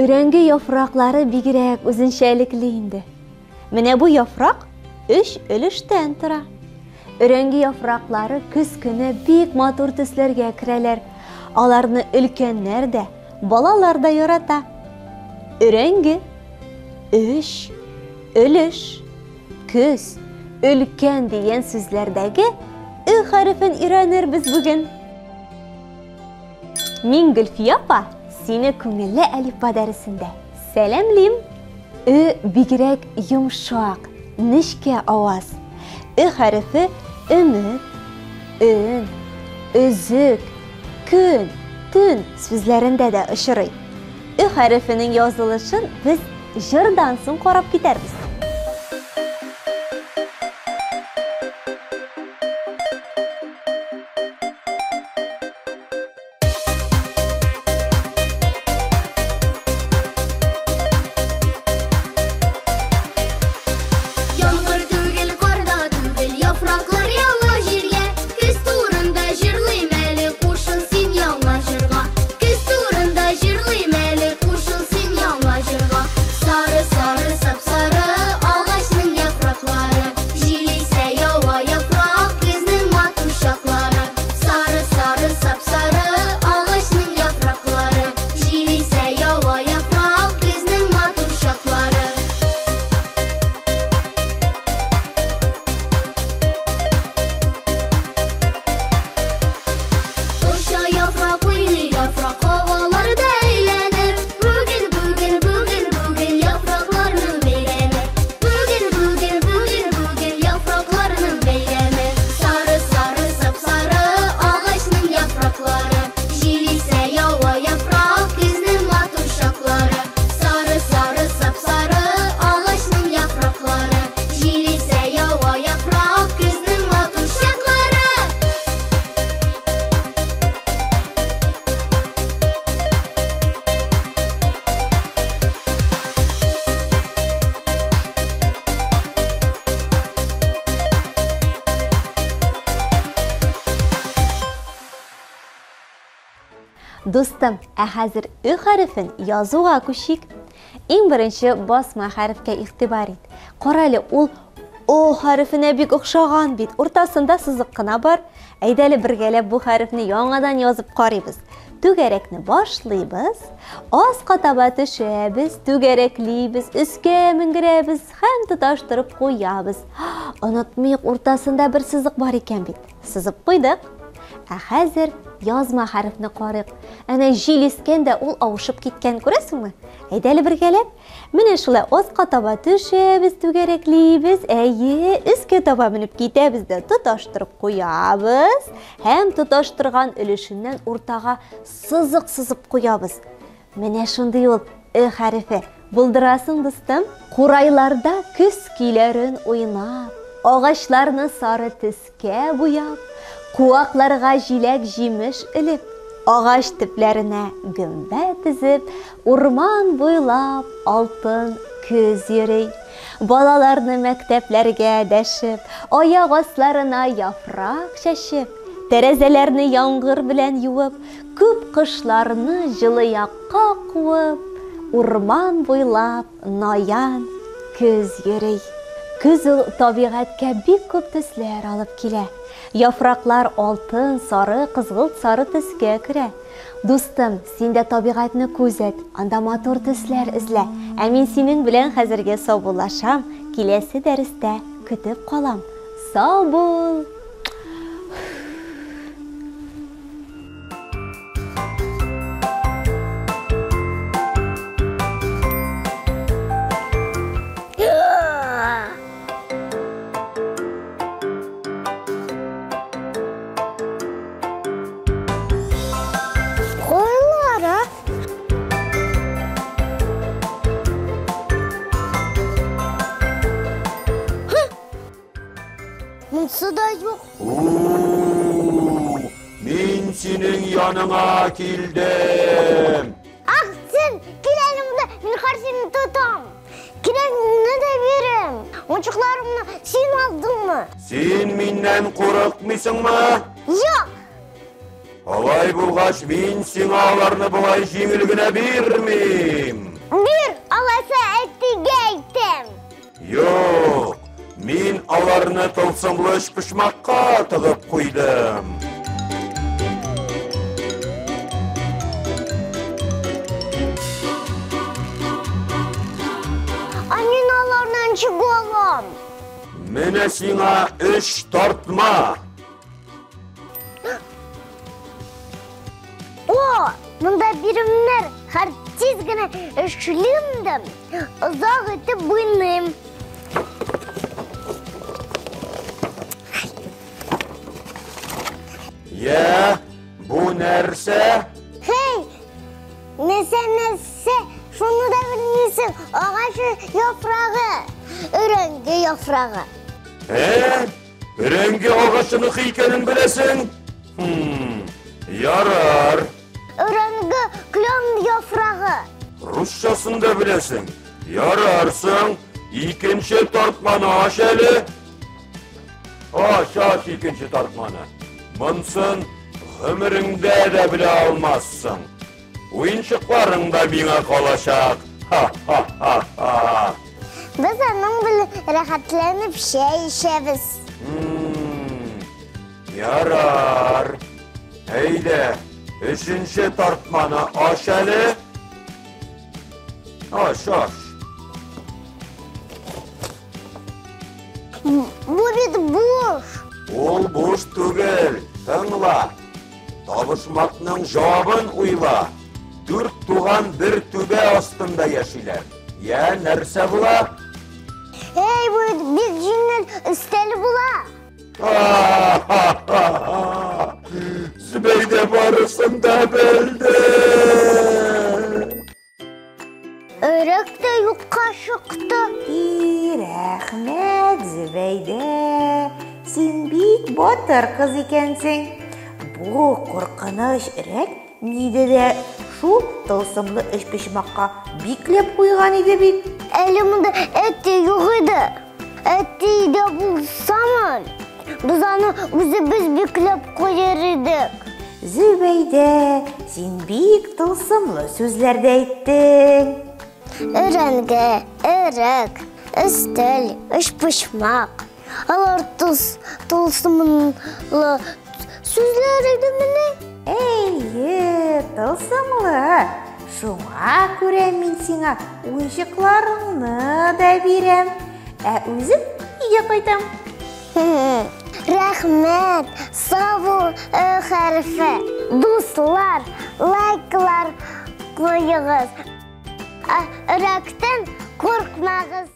Өрәңге яфраклары бигрәк үзенчәлекле инде. Менә бу яфрак өч өлештән тора. Өрәңге яфраклары көз көне бик матур төсләргә керәләр. Аларны өлкәннәр дә, балалар да ярата. Өрәңге, өч, өлеш, көз, өлкән дигән сүзләрдәге Ө хәрефен өйрәнербез бүген. Мин Гөлфия апа, сине күңелле әлифба дәресендә сәламлим. Ө бигрәк йомшак, нечкә аваз. Ө хәрефе өмет, өн, өзек, көн, төн сүзләрендә дә очрый. Ө хәрефенең язылышын без җырдан соң карап китәрбез. Яңгыр түгел, кар да түгел, яфраклар ява җиргә. Көз турында җырлыйм әле, кушыл син яңа җырга. Көз турында җырлыйм әле, кушыл син яңа җырга. Сары, сары, сап-сары агачның яфраклары. Җил исә ява яфрак, көзнең матур чаклары. Сары, сары, сап-сары агачның яфраклары. Җил исә ява яфрак, көзнең матур чаклары. Оча яфрак, уйный яфрак, һаваларда әйләнеп. Бүген, бүген, бүген, бүген яфракларның бәйрәме. Бүген, бүген, бүген, бүген яфракларның бәйрәме. Сары, сары, сап-сары агачның яфраклары. Җил исә ява яфрак, көзнең матур чаклары. Сары, сары, сап-сары агачның яфраклары. Җил исә ява яфрак, көзнең матур чаклары. Дустым, ә хәзер Ө хәрефен язуга күчик. Иң беренче басма хәрефкә игътибар ит. Кара әле, ул О хәрефенә бик охшаган бит. Уртасында сызык кына бар. Әйдә әле бергәләп бу хәрефне яңадан язып карыйбыз. Түгәрәкне башлыйбыз, аска таба төшәбез, түгәрәклибез, өскә менгерәбез һәм тоташтырып куябыз. Онытмыйк, уртасында бер сызык бар икән бит. Сызып куйдык. Ә хәзер язма хәрефне карыйк. Әнә җил искән дә ул авышып киткән, күрәсеңме? Әйдә әле бергәләп. Менә шулай аска таба төшәбез, түгәрәклибез, әйе, өскә таба менеп китәбез дә тоташтырып куябыз һәм тоташтырган өлешеннән уртага сызык сызып куябыз. Менә шундый ул Ө хәрефе. Булдырасың, дустым. Курайларда көз көйләрен уйнап, агачларны сары төскә буяп, куакларга җиләк-җимеш элеп, агач төпләренә гөмбә тезеп, урман буйлап алтын көз йөри. Балаларны мәктәпләргә дәшеп, аяк асларына яфрак чәчеп, тәрәзәләрне яңгыр белән юып, күп кошларны җылы якка куып, урман буйлап наян көз йөри. Көз ул табигатькә бик күп төсләр алып килә. Яфраклар алтын, сары, кызгылт сары төскә керә. Дустым, син дә табигатьне күзәт, анда матур төсләр эзлә. Ә мин синең белән хәзергә саубуллашам, киләсе дәрестә көтеп калам. Сау бул! Кайлар, а? Монысы да юк. Мин синең яныңа килдем. Ах, син, кил әле монда, мин хәзер сине тотам. Кирәгеңне дә бирәм. Уенчыкларымны син алдыңмы? Син миннән курыкмыйсыңмы? Юк. Алай булгач, мин сиңа аларны болай җиңел генә бирмим. Бир, алайса әтигә әйтәм. Юк, мин аларны тылсымлы өчпочмакка тыгып куйдым. Ә мин аларны ничек алам? Менә сиңа өч тартма. О, монда биремнәр. Хәр тиз генә эшлим дә, озак итеп уйныйм. Я, бу нәрсә? Хей, нәрсә, нәрсә, шуны да белмисең. Агач яфрагы, өрәңге яфрагы. Ә? Өрәңге агачыныкы икәнен беләсең? Хм, ярар. Өрәңге клен яфрагы. Русчасын да беләсең. Ярарсың. Икенче тартманы ач әле. Ач, ач икенче тартманы. Монсын гомереңдә дә белә алмассың. Уенчыкларың да миңа калачак. Ха-ха-ха-ха. Без аның белән рәхәтләнеп чәй эчәбез. Ярар. Әйдә, өченче тартманы ач әле. Ач, ач. Бу бит буш. Ул буш түгел. Тыңла. Табышмакның җавабын уйла. Дүрт туган бер түбә астында яшиләр. Я, нәрсә була? Эй, бу бик җиңел өстәл була. Зөбәйдә барысын да белде. Өрек тә юкка чыкты. И, рәхмәт, Зөбәйдә. Син бик батыр кыз икәнсең. Бу куркыныч өрек мине дә шул тылсымлы өчпочмакка бикләп куйган иде бит. Әле монда әти юк иде. Әти дә булсамы, без аны үзебез бикләп куяр идек. Зөбәйдә, син бик тылсымлы сүзләр дә әйттең. Өрәңге, өрек, өстәл, өчпочмак. Алар тылсымлы сүзләр идемени? Әйе, тылсымлы. Шуңа күрә мин сиңа уенчыкларыңны да бирәм. Ә үзем өйгә кайтам. Рәхмәт, сау бул, Ö хәрефе. Дуслар, лайклар куегыз. Өрәктән куркмагыз.